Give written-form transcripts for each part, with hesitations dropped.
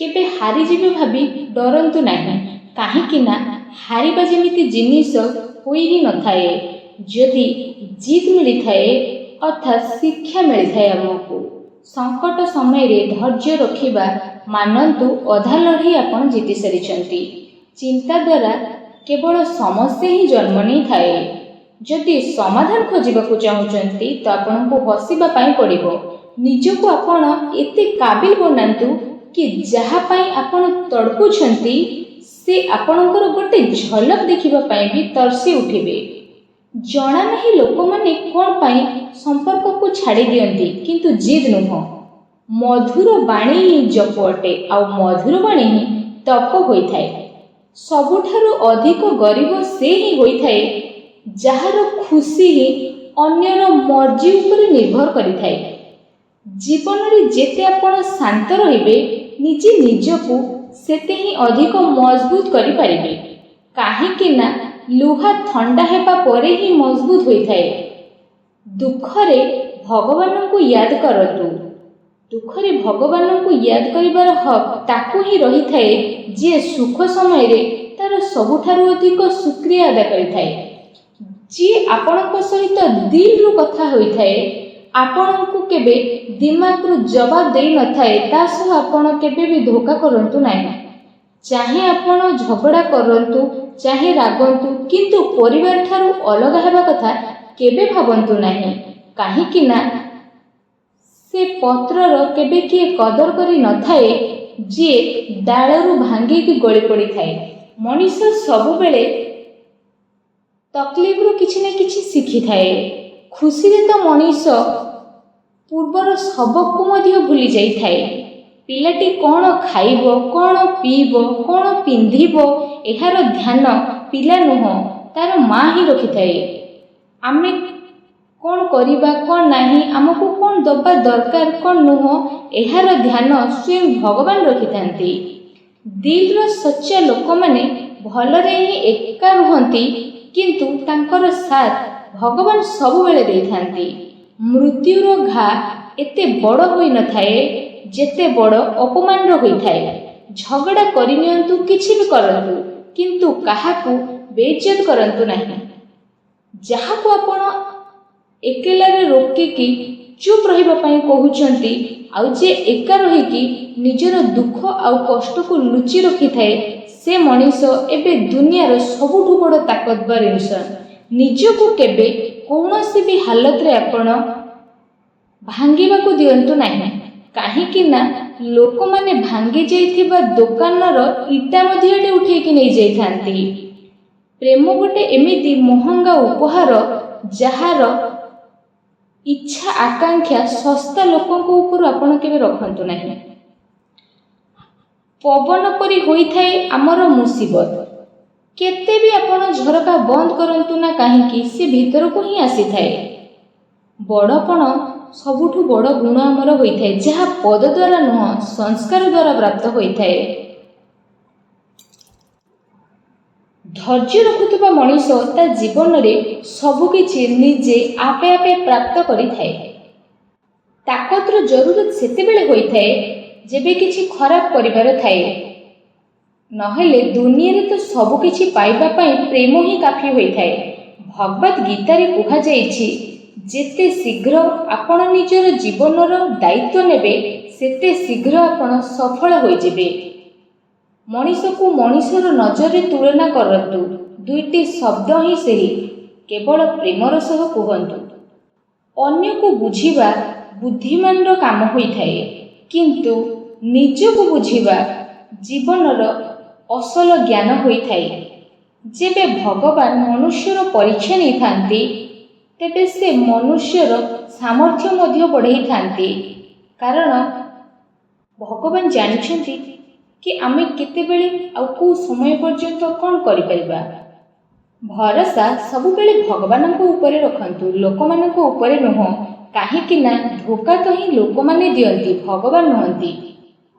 କେବେ ହାରିଯିବେ ଭାବି ଡରନ୍ତୁ ନାହିଁ, କାହିଁକି ନା ହାରିବା ଯେମିତି ଜିନିଷ ହୋଇ ହିଁ ନଥାଏ। ଯଦି ଜିତ୍ ମିଳିଥାଏ, ଅର୍ଥାତ୍ ଶିକ୍ଷା ମିଳିଥାଏ ଆମକୁ। ସଙ୍କଟ ସମୟରେ ଧୈର୍ଯ୍ୟ ରଖିବା, ମାନନ୍ତୁ ଅଧା ଲଢ଼େଇ ଆପଣ ଜିତି ସାରିଛନ୍ତି। ଚିନ୍ତା ଦ୍ୱାରା କେବଳ ସମସ୍ୟା ହିଁ ଜନ୍ମ ନେଇଥାଏ। ଯଦି ସମାଧାନ ଖୋଜିବାକୁ ଚାହୁଁଛନ୍ତି, ତ ଆପଣଙ୍କୁ ହସିବା ପାଇଁ ପଡ଼ିବ। ନିଜକୁ ଆପଣ ଏତେ କାବିଲ ବନାନ୍ତୁ କି ଯାହା ପାଇଁ ଆପଣ ତଡ଼ପୁଛନ୍ତି, ସେ ଆପଣଙ୍କର ଗୋଟେ ଝଲକ ଦେଖିବା ପାଇଁ ବି ତରସି ଉଠିବେ। ଜଣା ନାହିଁ ଲୋକମାନେ କ'ଣ ପାଇଁ ସମ୍ପର୍କକୁ ଛାଡ଼ି ଦିଅନ୍ତି, କିନ୍ତୁ ଜିଦ୍ ନୁହଁ। ମଧୁର ବାଣୀ ହିଁ ଜପ ଅଟେ, ଆଉ ମଧୁର ବାଣୀ ହିଁ ତପ ହୋଇଥାଏ। ସବୁଠାରୁ ଅଧିକ ଗରିବ ସେ ହିଁ ହୋଇଥାଏ, ଯାହାର ଖୁସି ହିଁ ଅନ୍ୟର ମର୍ଜି ଉପରେ ନିର୍ଭର କରିଥାଏ। ଜୀବନରେ ଯେତେ ଆପଣ ଶାନ୍ତ ରହିବେ, ନିଜେ ନିଜକୁ ସେତେ ହିଁ ଅଧିକ ମଜବୁତ କରିପାରିବେ, କାହିଁକି ନା ଲୁହା ଥଣ୍ଡା ହେବା ପରେ ହିଁ ମଜବୁତ ହୋଇଥାଏ। ଦୁଃଖରେ ଭଗବାନଙ୍କୁ ୟାଦ କରନ୍ତୁ। ଦୁଃଖରେ ଭଗବାନଙ୍କୁ ୟାଦ କରିବାର ହକ୍ ତାକୁ ହିଁ ରହିଥାଏ, ଯିଏ ସୁଖ ସମୟରେ ତାର ସବୁଠାରୁ ଅଧିକ ଶୁକ୍ରିୟା ଅଦା କରିଥାଏ। ଯିଏ ଆପଣଙ୍କ ସହିତ ଦିଲରୁ କଥା ହୋଇଥାଏ, ଆପଣଙ୍କୁ କେବେ ଦିମାଗରୁ ଜବାବ ଦେଇନଥାଏ, ତା ସହ ଆପଣ କେବେ ବି ଧୋକା କରନ୍ତୁ ନାହିଁ। ଚାହେ ଆପଣ ଝଗଡ଼ା କରନ୍ତୁ, ଚାହେ ରାଗନ୍ତୁ, କିନ୍ତୁ ପରିବାର ଠାରୁ ଅଲଗା ହେବା କଥା କେବେ ଭାବନ୍ତୁ ନାହିଁ, କାହିଁକି ନା ସେ ପତ୍ରର କେବେ କିଏ କଦର କରି ନଥାଏ, ଯିଏ ଡାଳରୁ ଭାଙ୍ଗିକି ଗଳି ପଡ଼ିଥାଏ। ମଣିଷ ସବୁବେଳେ ତକଲିଫରୁ କିଛି ନା କିଛି ଶିଖିଥାଏ। ଖୁସିରେ ତ ମଣିଷ ପୂର୍ବର ସବକକୁ ମଧ୍ୟ ଭୁଲି ଯାଇଥାଏ। ପିଲାଟି କ'ଣ ଖାଇବ, କ'ଣ ପିଇବ, କ'ଣ ପିନ୍ଧିବ, ଏହାର ଧ୍ୟାନ ପିଲା ନୁହଁ, ତାର ମା ହିଁ ରଖିଥାଏ। ଆମେ କ'ଣ କରିବା, କ'ଣ ନାହିଁ, ଆମକୁ କ'ଣ ଦେବା ଦରକାର, କ'ଣ ନୁହଁ, ଏହାର ଧ୍ୟାନ ସ୍ୱୟଂ ଭଗବାନ ରଖିଥାନ୍ତି। ଦିଲର ସଚ୍ଚା ଲୋକମାନେ ଭଲରେ ହିଁ ଏକା ରୁହନ୍ତି, କିନ୍ତୁ ତାଙ୍କର ସାଥ ଭଗବାନ ସବୁବେଳେ ଦେଇଥାନ୍ତି। ମୃତ୍ୟୁର ଘା ଏତେ ବଡ଼ ହୋଇନଥାଏ, ଯେତେ ବଡ଼ ଅପମାନର ହୋଇଥାଏ। ଝଗଡ଼ା କରିନିଅନ୍ତୁ, କିଛି ବି କରନ୍ତୁ, କିନ୍ତୁ କାହାକୁ ବେଇଜ୍ଜତ କରନ୍ତୁ ନାହିଁ। ଯାହାକୁ ଆପଣ ଏକେଲାରେ ରୋକିକି ଚୁପ୍ ରହିବା ପାଇଁ କହୁଛନ୍ତି, ଆଉ ଯିଏ ଏକା ରହିକି ନିଜର ଦୁଃଖ ଆଉ କଷ୍ଟକୁ ଲୁଚି ରଖିଥାଏ, ସେ ମଣିଷ ଏବେ ଦୁନିଆର ସବୁଠୁ ବଡ଼ ତାକତବର ଇନସାନ। ନିଜକୁ କେବେ କୌଣସି ବି ହାଲତରେ ଆପଣ ଭାଙ୍ଗିବାକୁ ଦିଅନ୍ତୁ ନାହିଁ, କାହିଁକି ନା ଲୋକମାନେ ଭାଙ୍ଗି ଯାଇଥିବା ଦୋକାନର ଇଟା ମଧ୍ୟ ଏଠି ଉଠେଇକି ନେଇଯାଇଥାନ୍ତି। ପ୍ରେମ ଗୋଟେ ଏମିତି ମହଙ୍ଗା ଉପହାର, ଯାହାର ଇଚ୍ଛା ଆକାଂକ୍ଷା ଶସ୍ତା ଲୋକଙ୍କ ଉପରୁ ଆପଣ କେବେ ରଖନ୍ତୁ ନାହିଁ। ପବନ ପରି ହୋଇଥାଏ ଆମର ମୁସିବତ। କେତେ ବି ଆପଣ ଝରକା ବନ୍ଦ କରନ୍ତୁ ନା କାହିଁକି, ସେ ଭିତରକୁ ହିଁ ଆସିଥାଏ। ବଡ଼ପଣ ସବୁଠୁ ବଡ଼ ଗୁଣ ଆମର ହୋଇଥାଏ, ଯାହା ପଦ ଦ୍ୱାରା ନୁହଁ, ସଂସ୍କାର ଦ୍ୱାରା ପ୍ରାପ୍ତ ହୋଇଥାଏ। ଧୈର୍ଯ୍ୟ ରଖୁଥିବା ମଣିଷ ତା ଜୀବନରେ ସବୁକିଛି ନିଜେ ଆପେ ଆପେ ପ୍ରାପ୍ତ କରିଥାଏ। ତାକତର ଜରୁରତ ସେତେବେଳେ ହୋଇଥାଏ, ଯେବେ କିଛି ଖରାପ କରିବାର ଥାଏ। ନହେଲେ ଦୁନିଆରେ ତ ସବୁକିଛି ପାଇବା ପାଇଁ ପ୍ରେମ ହିଁ କାଫି ହୋଇଥାଏ। ଭଗବତ ଗୀତାରେ କୁହାଯାଇଛି, ଯେତେ ଶୀଘ୍ର ଆପଣ ନିଜର ଜୀବନର ଦାୟିତ୍ୱ ନେବେ, ସେତେ ଶୀଘ୍ର ଆପଣ ସଫଳ ହୋଇଯିବେ। ମଣିଷକୁ ମଣିଷର ନଜରରେ ତୁଳନା କରନ୍ତୁ। ଦୁଇଟି ଶବ୍ଦ ହିଁ ସେହି, କେବଳ ପ୍ରେମର ସହ କୁହନ୍ତୁ। ଅନ୍ୟକୁ ବୁଝିବା ବୁଦ୍ଧିମାନର କାମ ହୋଇଥାଏ, କିନ୍ତୁ ନିଜକୁ ବୁଝିବା ଜୀବନର ଅସଲ ଜ୍ଞାନ ହୋଇଥାଏ। ଯେବେ ଭଗବାନ ମନୁଷ୍ୟର ପରୀକ୍ଷା ନେଇଥାନ୍ତି, ତେବେ ସେ ମନୁଷ୍ୟର ସାମର୍ଥ୍ୟ ମଧ୍ୟ ବଢ଼େଇଥାନ୍ତି, କାରଣ ଭଗବାନ ଜାଣିଛନ୍ତି କି ଆମେ କେତେବେଳେ ଆଉ କେଉଁ ସମୟ ପର୍ଯ୍ୟନ୍ତ କ'ଣ କରିପାରିବା। ଭରସା ସବୁବେଳେ ଭଗବାନଙ୍କ ଉପରେ ରଖନ୍ତୁ, ଲୋକମାନଙ୍କ ଉପରେ ନୁହଁ, କାହିଁକି ନା ଧୋକା ତ ହିଁ ଲୋକମାନେ ଦିଅନ୍ତି, ଭଗବାନ ନୁହନ୍ତି।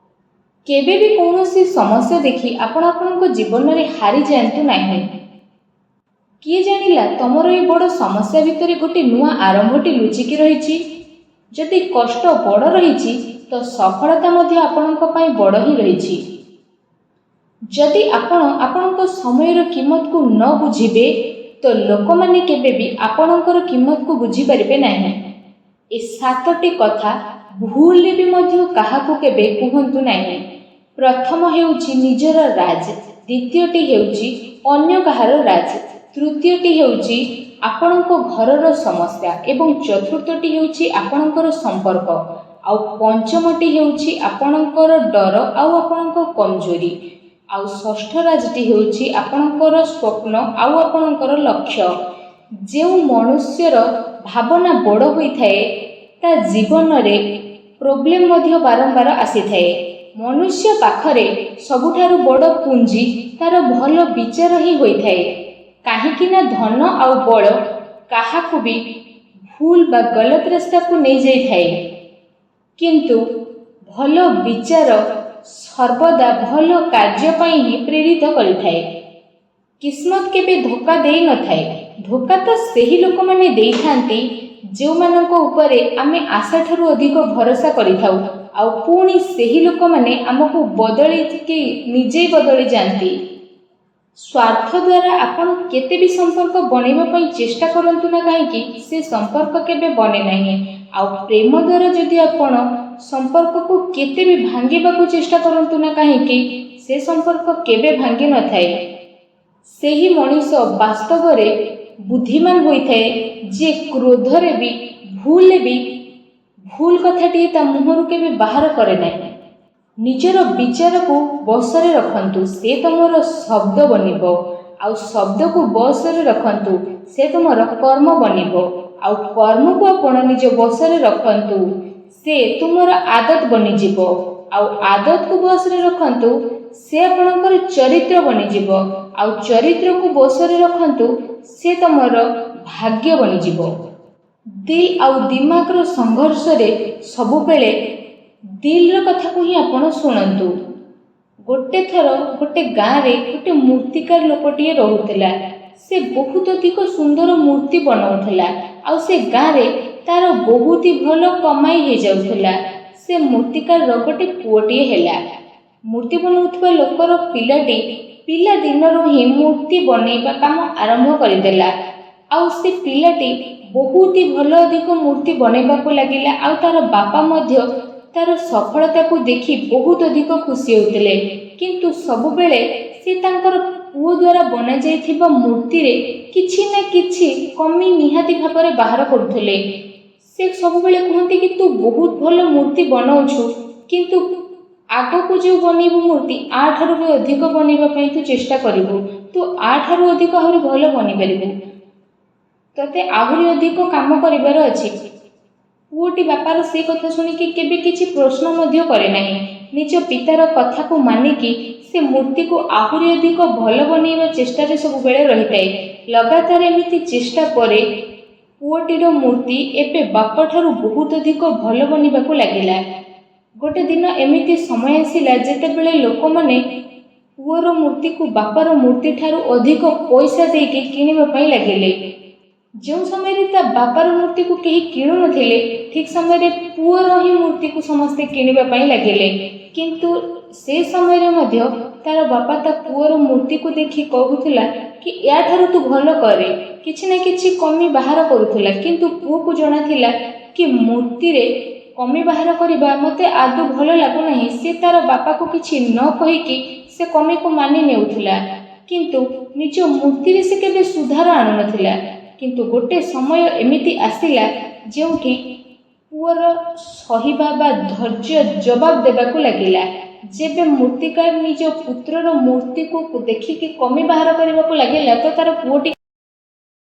କେବେ ବି କୌଣସି ସମସ୍ୟା ଦେଖି ଆପଣ ଆପଣଙ୍କ ଜୀବନରେ ହାରିଯାଆନ୍ତୁ ନାହିଁ। କିଏ ଜାଣିଲା, ତମର ଏଇ ବଡ଼ ସମସ୍ୟା ଭିତରେ ଗୋଟେ ନୂଆ ଆରମ୍ଭଟି ଲୁଚିକି ରହିଛି। ଯଦି କଷ୍ଟ ବଡ଼ ରହିଛି, ତ ତ ସଫଳତା ମଧ୍ୟ ଆପଣଙ୍କ ପାଇଁ ବଡ଼ ହିଁ ରହିଛି। ଯଦି ଆପଣ ଆପଣଙ୍କ ସମୟର କିମତକୁ ନ ବୁଝିବେ, ତ ଲୋକମାନେ କେବେ ବି ଆପଣଙ୍କର କିମତକୁ ବୁଝିପାରିବେ ନାହିଁ। ଏ ସାତଟି କଥା ଭୁଲରେ ବି ମଧ୍ୟ କାହାକୁ କେବେ କୁହନ୍ତୁ ନାହିଁ। ପ୍ରଥମ ହେଉଛି ନିଜର ରାଜ, ଦ୍ୱିତୀୟଟି ହେଉଛି ଅନ୍ୟ କାହାର ରାଜ, ତୃତୀୟଟି ହେଉଛି ଆପଣଙ୍କ ଘରର ସମସ୍ୟା ଏବଂ ଚତୁର୍ଥଟି ହେଉଛି ଆପଣଙ୍କର ସମ୍ପର୍କ, ଆଉ ପଞ୍ଚମଟି ହେଉଛି ଆପଣଙ୍କର ଡର ଆଉ ଆପଣଙ୍କ କମଜୋରି, ଆଉ ଷଷ୍ଠ ରାଜଟି ହେଉଛି ଆପଣଙ୍କର ସ୍ୱପ୍ନ ଆଉ ଆପଣଙ୍କର ଲକ୍ଷ୍ୟ। ଯେଉଁ ମନୁଷ୍ୟର ଭାବନା ବଡ଼ ହୋଇଥାଏ, ତା ଜୀବନରେ ପ୍ରୋବ୍ଲେମ୍ ମଧ୍ୟ ବାରମ୍ବାର ଆସିଥାଏ। ମନୁଷ୍ୟ ପାଖରେ ସବୁଠାରୁ ବଡ଼ ପୁଞ୍ଜି ତାର ଭଲ ବିଚାର ହିଁ ହୋଇଥାଏ, କାହିଁକି ନା ଧନ ଆଉ ବଳ କାହାକୁ ବି ଭୁଲ ବା ଗଲତ ରାସ୍ତାକୁ ନେଇଯାଇଥାଏ, କିନ୍ତୁ ଭଲ ବିଚାର ସର୍ବଦା ଭଲ କାର୍ଯ୍ୟ ପାଇଁ ହିଁ ପ୍ରେରିତ କରିଥାଏ। କିସ୍ମତ କେବେ ଧୋକା ଦେଇନଥାଏ। ଧୋକା ତ ସେହି ଲୋକମାନେ ଦେଇଥାନ୍ତି, ଯେଉଁମାନଙ୍କ ଉପରେ ଆମେ ଆଶାଠାରୁ ଅଧିକ ଭରସା କରିଥାଉ, ଆଉ ପୁଣି ସେହି ଲୋକମାନେ ଆମକୁ ବଦଳିକି ନିଜେ ବଦଳି ଯାଆନ୍ତି। ସ୍ୱାର୍ଥ ଦ୍ୱାରା ଆପଣ କେତେ ବି ସମ୍ପର୍କ ବନେଇବା ପାଇଁ ଚେଷ୍ଟା କରନ୍ତୁ ନା କାହିଁକି, ସେ ସମ୍ପର୍କ କେବେ ବନେ ନାହିଁ। ଆଉ ପ୍ରେମ ଦ୍ୱାରା ଯଦି ଆପଣ ସମ୍ପର୍କକୁ କେତେ ବି ଭାଙ୍ଗିବାକୁ ଚେଷ୍ଟା କରନ୍ତୁ ନା କାହିଁକି, ସେ ସମ୍ପର୍କ କେବେ ଭାଙ୍ଗି ନଥାଏ। ସେହି ମଣିଷ ବାସ୍ତବରେ ବୁଦ୍ଧିମାନ ହୋଇଥାଏ, ଯିଏ କ୍ରୋଧରେ ବି ଭୁଲରେ ବି ଭୁଲ କଥାଟିଏ ତା ମୁହଁରୁ କେବେ ବାହାର କରେ ନାହିଁ। ନିଜର ବିଚାରକୁ ବଶରେ ରଖନ୍ତୁ, ସେ ତୁମର ଶବ୍ଦ ବନିବ। ଆଉ ଶବ୍ଦକୁ ବଶରେ ରଖନ୍ତୁ, ସେ ତୁମର କର୍ମ ବନିବ। ଆଉ କର୍ମକୁ ଆପଣ ନିଜ ବଶରେ ରଖନ୍ତୁ, ସେ ତୁମର ଆଦତ ବନିଯିବ। ଆଉ ଆଦତକୁ ବଶରେ ରଖନ୍ତୁ, ସେ ଆପଣଙ୍କର ଚରିତ୍ର ବନିଯିବ। ଆଉ ଚରିତ୍ରକୁ ବଶରେ ରଖନ୍ତୁ, ସେ ତୁମର ଭାଗ୍ୟ ବନିଯିବ। ଦିଲ୍ ଆଉ ଦିମାଗର ସଂଘର୍ଷରେ ସବୁବେଳେ ଦିଲ୍ର କଥାକୁ ହିଁ ଆପଣ ଶୁଣନ୍ତୁ। ଗୋଟେ ଥର ଗୋଟେ ଗାଁରେ ଗୋଟେ ମୂର୍ତ୍ତିକାର ଲୋକଟିଏ ରହୁଥିଲା। ସେ ବହୁତ ଅଧିକ ସୁନ୍ଦର ମୂର୍ତ୍ତି ବନାଉଥିଲା, ଆଉ ସେ ଗାଁରେ ତାର ବହୁତ ହି ଭଲ କମାଇ ହେଇଯାଉଥିଲା। ସେ ମୂର୍ତ୍ତିକାରର ଗୋଟେ ପୁଅଟିଏ ହେଲା। ମୂର୍ତ୍ତି ବନାଉଥିବା ଲୋକର ପିଲାଟି ପିଲା ଦିନରୁ ହିଁ ମୂର୍ତ୍ତି ବନେଇବା କାମ ଆରମ୍ଭ କରିଦେଲା, ଆଉ ସେ ପିଲାଟି ବହୁତ ହି ଭଲ ଅଧିକ ମୂର୍ତ୍ତି ବନେଇବାକୁ ଲାଗିଲା। ଆଉ ତାର ବାପା ମଧ୍ୟ ତାର ସଫଳତାକୁ ଦେଖି ବହୁତ ଅଧିକ ଖୁସି ହେଉଥିଲେ, କିନ୍ତୁ ସବୁବେଳେ ସେ ତାଙ୍କର ପୁଅ ଦ୍ୱାରା ବନାଯାଇଥିବା ମୂର୍ତ୍ତିରେ କିଛି ନା କିଛି କମି ନିହାତି ଭାବରେ ବାହାର କରୁଥିଲେ। ସେ ସବୁବେଳେ କୁହନ୍ତି କି ତୁ ବହୁତ ଭଲ ମୂର୍ତ୍ତି ବନାଉଛୁ, କିନ୍ତୁ ଆଗକୁ ଯେଉଁ ବନେଇବୁ ମୂର୍ତ୍ତି, ୟାଠାରୁ ବି ଅଧିକ ବନେଇବା ପାଇଁ ତୁ ଚେଷ୍ଟା କରିବୁ। ତୁ ୟାଠାରୁ ଅଧିକ ଆହୁରି ଭଲ ବନେଇପାରିବୁ। ତୋତେ ଆହୁରି ଅଧିକ କାମ କରିବାର ଅଛି। ପୁଅଟି ବାପାର ସେ କଥା ଶୁଣିକି କେବେ କିଛି ପ୍ରଶ୍ନ ମଧ୍ୟ କରେ ନାହିଁ। ନିଜ ପିତାର କଥାକୁ ମାନିକି ସେ ମୂର୍ତ୍ତିକୁ ଆହୁରି ଅଧିକ ଭଲ ବନେଇବା ଚେଷ୍ଟାରେ ସବୁବେଳେ ରହିଥାଏ। ଲଗାତାର ଏମିତି ଚେଷ୍ଟା ପରେ ପୁଅଟିର ମୂର୍ତ୍ତି ଏବେ ବାପାଠାରୁ ବହୁତ ଅଧିକ ଭଲ ବନିବାକୁ ଲାଗିଲା। ଗୋଟେ ଦିନ ଏମିତି ସମୟ ଆସିଲା, ଯେତେବେଳେ ଲୋକମାନେ ପୁଅର ମୂର୍ତ୍ତିକୁ ବାପାର ମୂର୍ତ୍ତିଠାରୁ ଅଧିକ ପଇସା ଦେଇକି କିଣିବା ପାଇଁ ଲାଗିଲେ। ଯେଉଁ ସମୟରେ ତା ବାପାର ମୂର୍ତ୍ତିକୁ କେହି କିଣୁନଥିଲେ, ଠିକ୍ ସମୟରେ ପୁଅର ହିଁ ମୂର୍ତ୍ତିକୁ ସମସ୍ତେ କିଣିବା ପାଇଁ ଲାଗିଲେ। କିନ୍ତୁ ସେ ସମୟରେ ମଧ୍ୟ ତାର ବାପା ତା ପୁଅର ମୂର୍ତ୍ତିକୁ ଦେଖି କହୁଥିଲା କି ୟାଠାରୁ ତୁ ଭଲ କରେ। କିଛି ନା କିଛି କମି ବାହାର କରୁଥିଲା, କିନ୍ତୁ ପୁଅକୁ ଜଣାଥିଲା କି ମୂର୍ତ୍ତିରେ କମି ବାହାର କରିବା ମୋତେ ଆଦୌ ଭଲ ଲାଗୁନାହିଁ। ସେ ତାର ବାପାକୁ କିଛି ନ କହିକି ସେ କମିକୁ ମାନି ନେଉଥିଲା, କିନ୍ତୁ ନିଜ ମୂର୍ତ୍ତିରେ ସେ କେବେ ସୁଧାର ଆଣୁନଥିଲା। କିନ୍ତୁ ଗୋଟେ ସମୟ ଏମିତି ଆସିଲା, ଯେଉଁଠି ପୁଅର ସହିବା ବା ଧୈର୍ଯ୍ୟ ଜବାବ ଦେବାକୁ ଲାଗିଲା। ଯେବେ ମୂର୍ତ୍ତିକାର ନିଜ ପୁତ୍ରର ମୂର୍ତ୍ତିକୁ ଦେଖିକି କମି ବାହାର କରିବାକୁ ଲାଗିଲା, ତ ତାର ପୁଅଟି